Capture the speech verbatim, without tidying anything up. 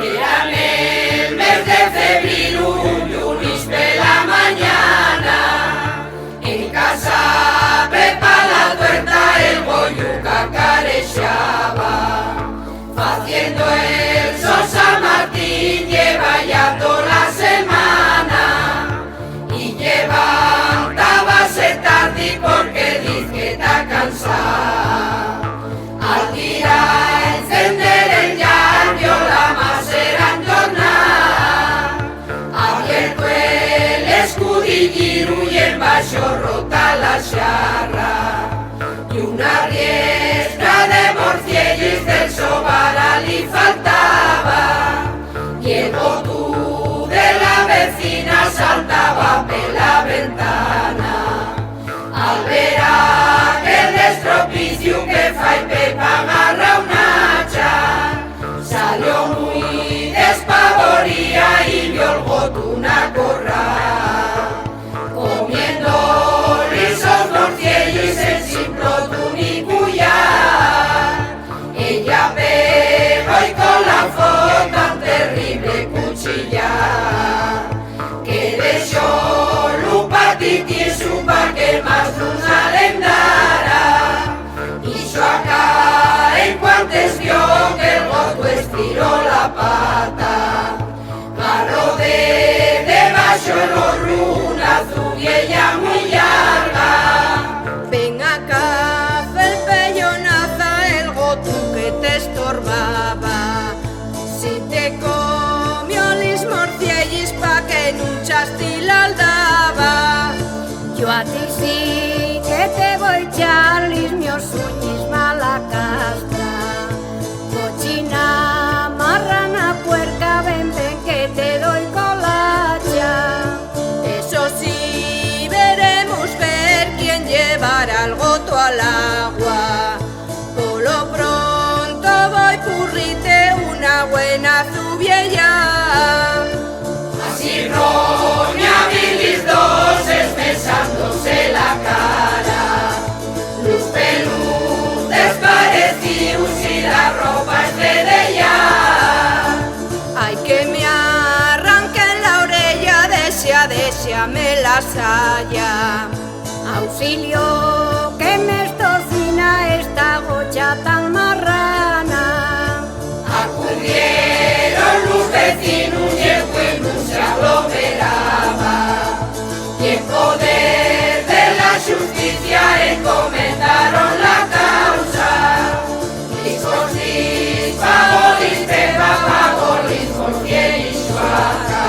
Yera nel mes de febriru, un llunis pela mañana, en casa Pepa la tuerta el goyu cacarexaba, faciendo el so San Martín, lleva ya tola semana. Y llevantábase tardi porque diz que ta cansao. Al tirar encender el llarguio, la masera entorná. Abierto el escudilliru y en baxo rota la xarra. Y una riestra de morcielles del so varal li faltaba. Y el gotu de la vecina saltaba pela ventana. Al ver aquel estropiciu que fai Pepa, agarra un hacha, salió mui despavoría y vió'l gotu na corra, comiendo-li sos morcielles ensin plotu ni cuyar. Ella pegó-y cola fo tan terrible cuchilla que dexó-lu patitiesu pa que más nun alendara. Y xuaca en cuantes vio que'l gotu estiró la pata, garró de debaxo el gorru una zubiella mui llarga. Ven acá, felpeyonaza, el gotu que t'estorbaba. Si te comió lis morcielles, pa que nun chas ti l'aldaba. Yo a ti sí que te voi char lis mios uñes, mala castra. Cochina, marrana, puerca, ven, ven, que te doi colacha. Eso sí, veremos ver quién llevara'l gotu al agua. Polo pronto voi currite una güena zubiella. Así roña vi lis dos, esmesándose la cara, lus pelus desparecíus y la ropa esfedeyá. Ai, que m'arranquen la oreya, dexa, dexa-me la saya. Auxilio, que m'estocina esta gocha tan marrana. Acudieron lus vecinus y el pueblu se aglomeraba. Y en poder de la xusticia encomendaron la causa. Lis costis pagó-lis Pepa, pagó-lis morcielles y xuaca.